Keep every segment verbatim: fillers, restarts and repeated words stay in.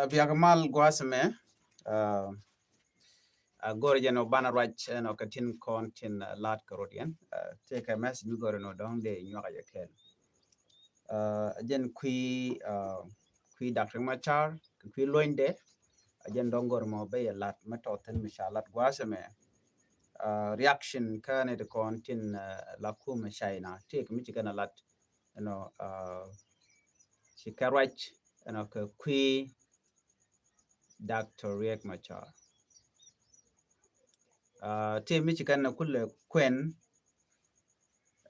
Biak mal gua̱a̱th mɛ, a gɔr jɛn ɔ banɛ ruac ɛn ɔ kɛ tin kɔn tin lat kɛ rot yɛn. Tëë kɛ message mi gɔr ɛn ɔ dɔ̱ŋ dee nyuak a jɛ kɛl. Jɛn kui̱, kui̱ Doctor Machar kɛ kui̱ luɔ̱nydɛ. Jɛn dɔ̱ŋ gɔr mɔ bɛ yɛ lat mɛ tɔth thin mi ca lat gua̱a̱th mɛ. Reaction kä ni ti kɔn tin la kumɛ China tëë kɛ mi ci kɛn a lat. Ɛnɔ, ci kɛ ruac ɛnɔ kɛ kui̱ Doctor Riek Machar. Ti mi ci kɛn kulɛ kuɛn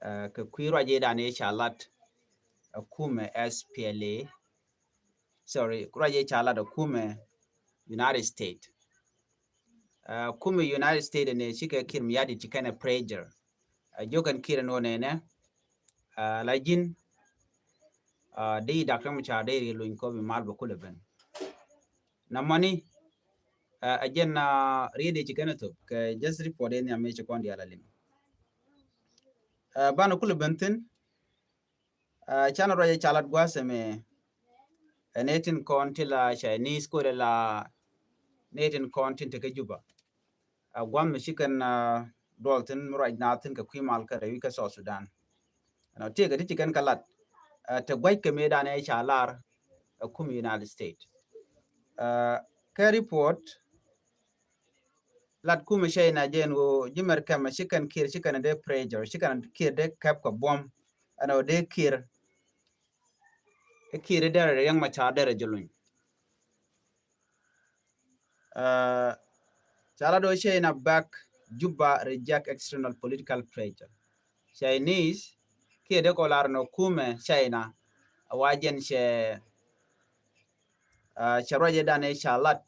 kɛ kui̱ ruac idan i̱ ca lat ɛ kumɛ S P L A. Sorry, ruac i̱ ca lat ɛ kumɛ United States. Kumɛ United States ni ci kɛ Kiir Mayardit ci kɛn ɛ pressure. Jokɛn Kiir ni wä nɛnɛ la ji̱n di Doctor Machar di ri luny kɔ bi mal bɛ kulɛ ben. Na mɔni a jɛn riedi ci kɛn a thop kɛ just report in yam ci kɔn dial a lim. Banɛ kulɛ ben thin. Canɛ ruac a ca lat gua̱a̱th ɛmɛ ɛ ni tin kɔn ti la Chinese kodɛ la ni tin kɔn tin tekɛ Juba. A gua̱a̱th mi ci kɛn duɔl thin mi ruac na thin kɛ kui̱ mal kɛ rɛy wi̱c kä South Sudan. Ɛnɔ tëëkɛ ti ci kɛn kɛ lat te gua̱c kɛ mëëdan ɛ ca lar ɛ kum United States. Kɛ report lat kumɛ China jɛn ɣöö ji̱ mɛr kɛmɛ ci kɛn Kiir ci kɛn dee pressure ci kɛn Kiir dee kɛp kɛ buɔ̱m. Ɛnɔ dee Kiir Kiir derɛ Riek Machar derɛ jɛ luny. Ca lat ɣöö China back Juba reject external political pressure. Chinese kiɛ dee kɔ lar nɔ kumɛ China a wa jɛn cɛ cɛ ruacɛ dan ɛ ca lat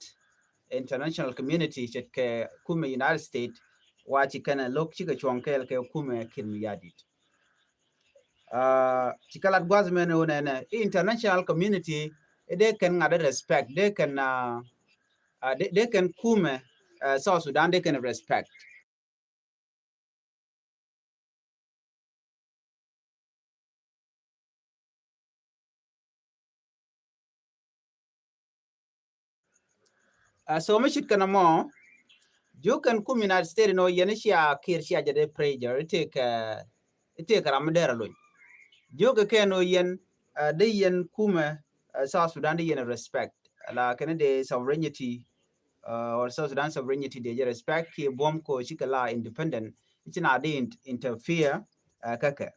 international community ce̱tkɛ kumɛ United States wa ci kɛn ɛ lo̱k cikɛ cuɔ̱ŋ kɛɛl kɛ kumɛ Kiir Mayardit. Ci kɛ lat gua̱th mɛn ɣöö nɛnɛ international community dee kɛn ŋa̱t respect dee kɛn dee kɛn kumɛ South Sudan dee kɛn respect. So mi cit kɛn ɛmɔ jiök kɛn kum United States nɔ yɛn cia Kiir cia jɛ dee pressure itek itek ram mi derɛ lony. Jiök kɛ kɛn nɔ yɛn dee yɛn kumɛ South Sudan dee yɛn respect la kɛn dee sovereignty or South Sudan sovereignty dee jɛ respect kiɛ buɔ̱m ko cikɛ la independent ici na dee interfere kä kɛ.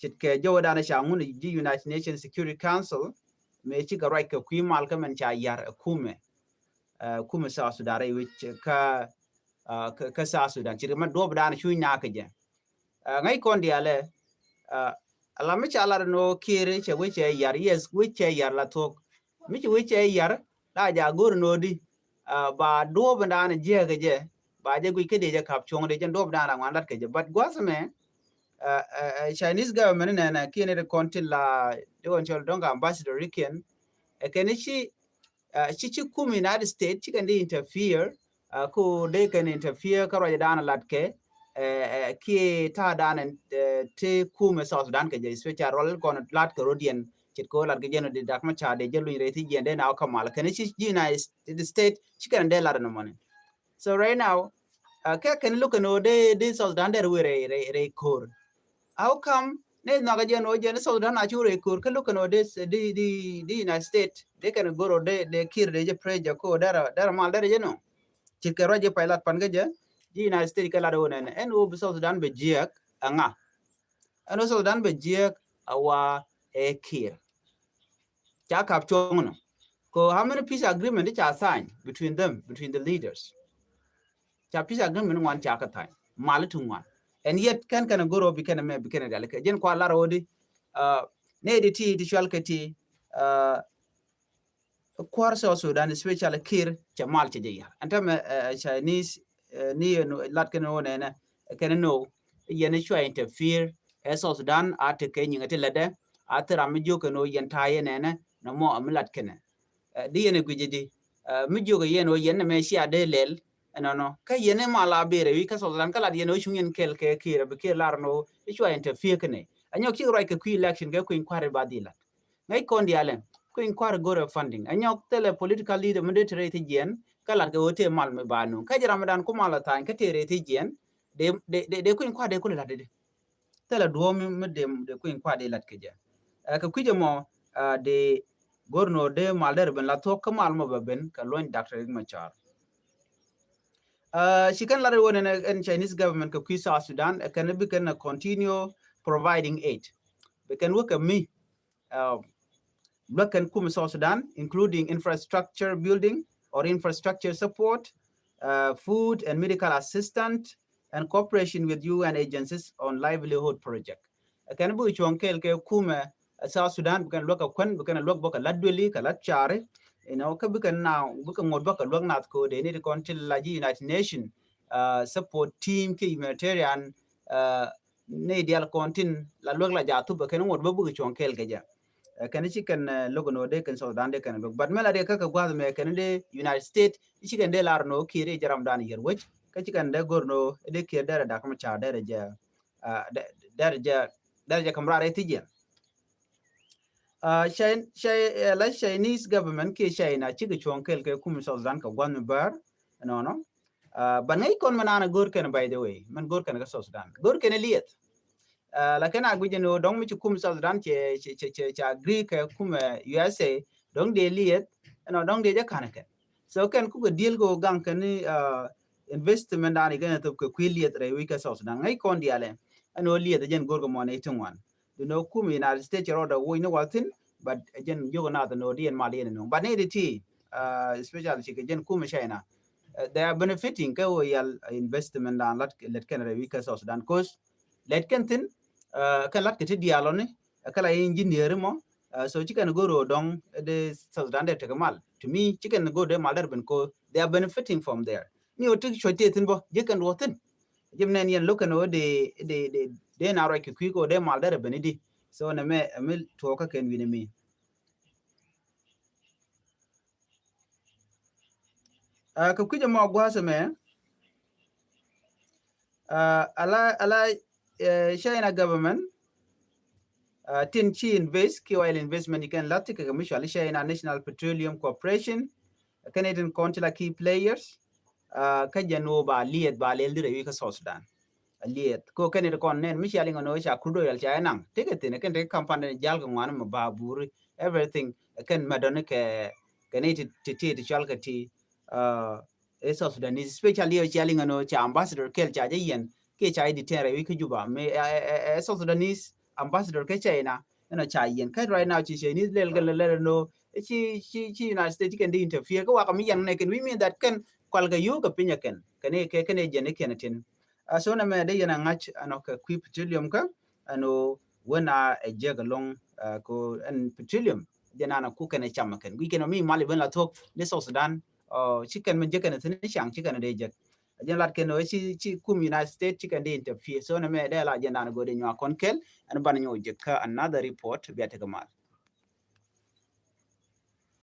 Ce̱tkɛ jɔwä danɛ ca ŋun ji̱ United Nations Security Council mëë cikɛ ruac kɛ kui̱ mal kä mɛn ca yar ɛ kumɛ kumɛ South Sudan rɛy wec kä kä South Sudan ce̱tkɛ mɛ duɔp danɛ cuny na kɛ jɛ. Ŋäc kɔn dialɛ ala mi ca lat nɔ Kiir cɛ wec cɛ yar, yes, wec cɛ yar la thuɔ̱k mi ci wec cɛ yar la ja go̱r nɔ di ba duɔp danɛ jiɛk kɛ jɛ ba jɛ guic kä dee jɛ kap cuɔ̱ŋ dee jɛ duɔp danɛ ŋuan lat kɛ jɛ. But gua̱th mɛ Chinese government nɛnɛ kiɛn ri kɔn ti la di ɣɔn cɔl dɔŋ ambassador rikiɛn ɛ kɛn ci ci ci kum United States ci kɛn di interfere ko dee kɛn interfere kä ruac dan lat kɛ kiɛ ta̱a̱ dan ti kum South Sudan kɛ jɛ special rol kɔn lat kɛ rodiɛn ce̱tkɛ lat kɛ jɛ nɔ di dak ma ca dee jɛ luny rɛy thi jiɛn dee na wä kä mal kɛn ci ji̱ United States ci kɛn dee lat nɔ mɔni. So right now kɛ kɛn look kɛn ɣöö dee dee South Sudan dee rɛ wee rɛy rɛy rɛy ko̱r. How come ni nhɔakä jɛn ɣöö jɛn South Sudan a cu rɛy ko̱r kä look kɛn ɣöö dee dee dee dee United States dee kɛn go̱r ɣöö dee dee Kiir dee jɛ pressure ko dee rɛ dee rɛ mal dee rɛ jɛ nɔ. Ce̱tkɛ ruac jɛ pay lat pan kä jɛ ji̱ United States kɛ lat ɣöö nɛnɛ ɛn ɣöö bi South Sudan bɛ jiɛɛk ɛŋa. Ɛn ɣöö South Sudan bɛ jiɛɛk a wa ɛ Kiir. Ca kap cuɔ̱ŋ nɔ. Ko how many peace agreement ca sign between them, between the leaders? Ca peace agreement ŋuan ca kä tha̱a̱ny mal ti ŋuan. And yet kɛn kɛn a goro bi kɛn a mɛ bi kɛn a dal kɛ jɛn kua lar odi. Ne di ti ti cual kɛ ti kuar South Sudan especially Kiir cɛ mal cɛ jɛ yar. Ɛn tɛmɛ Chinese ni lat kɛn o nɛnɛ kɛn no yɛn cua interfere ɛ South Sudan a tekɛ nyiŋɛ ti lätdɛ a thil ram mi jiök kɛn o yɛn ta̱a̱ yɛn nɛnɛ nɔmɔ a mi lat kɛnɛ. Di yɛn ɛ gui̱c di mi jiök yɛn o yɛn nɛmɛ cia dee lɛl ɛnɔnɔ kä yɛn ɛ mal a ber ɛ wi̱c kä South Sudan kä lat yɛn o cuŋ yɛn kɛl kɛ Kiir ɛ bi Kiir lar nɔ cua interfere kɛnɛ. Ɛ nyɔk cik ruac kɛ kui̱ election kɛ kui̱ kua̱r ɛ ba dhil lat. Ŋäc kɔn dialɛ kui̱ny kua̱r go̱rɛ funding. Ɛ nyɔk thilɛ political leader mi dee te rɛy thi̱jiɛn kä lat kɛ ɣöö tëë mal mi ba nuŋ. Kä jɛ ram mi dan ku mal ɔ tha̱a̱ny kä tëë rɛy thi̱jiɛn dee, dee, dee, dee kui̱ny kua̱r dee kulɛ lat dee. Thilɛ duɔ̱ɔ̱p mi, mi dee, dee kui̱ny kua̱r dee lat kɛ jɛ. Ɛ kɛ kui̱c ɛmɔ, ɛ dee go̱r nɔ dee mal dee rɛ ben la thuɔ̱k kä mal mɔ bɛ ben kɛ luɔ̱ny Doctor Riek Machar. Ɛ ci kɛn lat ɛ wä nɛn ɛn Chinese government kɛ kui̱ South Sudan, ɛ kɛn bi kɛn ɛ continue providing aid. Bi kɛn wä kɛ mi, ɛ luäk kɛn kum South Sudan, including infrastructure building or infrastructure support, ɛ food and medical assistance, and cooperation with U N agencies on livelihood project. Ɛ kɛn bi cuɔ̱ŋ kɛɛl kɛ kumɛ, ɛ South Sudan, bi kɛn luäk kɛ kuän, bi kɛn luäk bä kɛ lat dueli, kɛ lat cari, you know, kä bi kɛn na, bi kɛ ŋot bä kɛ luäk nath ko̱dɛ ni ti kɔn ti la ji̱ United Nation, ɛ support team kiɛ humanitarian, ɛ ni dial kɔn tin la luäk la ja̱ thup, ɛ kɛn ŋot bä bi kɛ cuɔ̱ŋ kɛɛl kɛ jɛ. Ɛ kɛn ci kɛn, ɛ lo̱k nɔ dee kɛn South Sudan dee kɛn lo̱k. But mɛ la dee kä kɛ gua̱th mɛ kɛn dee United States, ci kɛn dee lar nɔ kiɛ dee jɛ ram dan yɛr wec. Kä ci kɛn dee go̱r nɔ dee kiɛ dee rɛ dak mi ca dee rɛ jɛ, ɛ dee, dee rɛ jɛ, dee rɛ jɛ kam rar ɛ thi̱jiɛn. Ɛ Chi-, Chi-, ɛ la Chinese government kiɛ China cikɛ cuɔ̱ŋ kɛɛl kɛ kum South Sudan kɛ gua̱th mi bär. Nɔnɔ. Ɛ ban ŋäc kɔn mɛ naan go̱r kɛn, by the way, mɛn go̱r kɛn kä South Sudan. Go̱r kɛn liɛth. Ɛ lakin a guic ni wä dɔŋ mi ci kum South Sudan cɛ, cɛ, cɛ, cɛ, cɛ agree kɛ kum, ɛ U S A, dɔŋ dee liɛth, ɛnɔ dɔŋ dee jɛ ka̱n kɛ. So kɛn kukɛ deal kɛ wä gaŋ kɛn ni, ɛ investment dan ikɛn thop kɛ kui̱ liɛth rɛy wi̱c kɛ South Sudan. Ŋäc kɔn dialɛ, ɛnɔ liɛth ɛ jɛn go̱r kɛ mɔn ɛ ti ŋuan. Di nɔ kum United States rɔɔdɛ woc ni wal thin, but ɛ jɛn jiök nath nɔ di ɛn mal yɛn nɔ. But ni di ti, ɛ especially cikɛ jɛn kum China. Ɛ they are benefiting kɛ wä yal investment dan lat, lɛt kɛn rɛy wi̱c kɛ South Sudan. 'Cause lɛt kɛn thin, ɛ kɛn lat kɛ ti dialɔ ni, ɛ kɛ la engineer mɔ, ɛ so ci kɛn go̱r ɔ dɔŋ, ɛ dee South Sudan dee tekɛ mal. To me, ci kɛn go̱r dee mal dee ben ko, they are benefiting from there. Ni ɔ ti cuɔc tëë thin bɔ, ji̱ kɛn duɔ thin. Ji̱ nɛn yɛn lo̱k kɛn ɔ dee, dee, dee, dee na ruac kɛ kui̱ kɛ ɔ dee mal dee ben idi. So nɛ mɛ, ɛ mi tuɔɔkä kɛn wi̱ni mi. Ɛ kɛ kui̱c ɛmɔ gua̱a̱th ɛmɛ, ɛ ala, ala, ɛ China government, ɛ tin ci invest ki oil investment ikɛn lathi kɛ kɛ mutual China National Petroleum Corporation. Kɛn itin kɔn ti la key players. Ɛ kä jɛn wä ba liɛth ba lɛl di rɛy wi̱i̱ kä South Sudan. A liɛth ko kɛn it kɔn nɛn mi cia liŋ ɛn ɣöö ca crude oil ca inaŋ tekɛ thin kɛn tekɛ company jal kɛ ŋuan mɛ ba buri everything. Kɛn mɛ dɔni kɛ kɛn it ti ti ti cual kɛ ti, ɛ South Sudanese, especially ɔ cia liŋ ɛn ɣöö ca ambassador kɛl ca jɛ yɛn kiɛ ca it di tɛn rɛy wi̱i̱ kä Juba mi ɛ South Sudanese ambassador kä China. Ɛn ɔ ca yɛn kä right now ci Chinese lɛl kɛ lɛl lɛl ɛn ɣöö ci, ci, ci United States ci kɛn di interfere kä wakɛ mi yɛn nɛ kɛn, which mean that kɛn kual kɛ yio̱o̱k kɛ piny ɛ kɛn kɛn kɛ kɛn ɛ jɛn ikɛn tin. Ɛ so nɛ mɛ dee yɛn a ŋa̱c ɛnɔ kɛ kui̱ petroleum kä ɛn ɣöö wen a ɛ jiäk ɛlɔŋ. Ɛ ko ɛn petroleum jɛ nan a ku kɛn ɛ cam ɛ kɛn guic kɛn ɔ mi mal iben la thuɔ̱k ni South Sudan. Ɔ ci kɛn mɛ jiäk kɛn ɛ thin ciaŋ ci kɛn ɛ dee jiäk. Ɛ jɛn lat kɛn ɔ ci, ci kum United States ci kɛn dee interfere. So nɛ mɛ dee la jɛn dan a go̱o̱r dee nyuak kɔn kɛl ɛn ban nyuak jiäk kä another report bia tekɛ mal.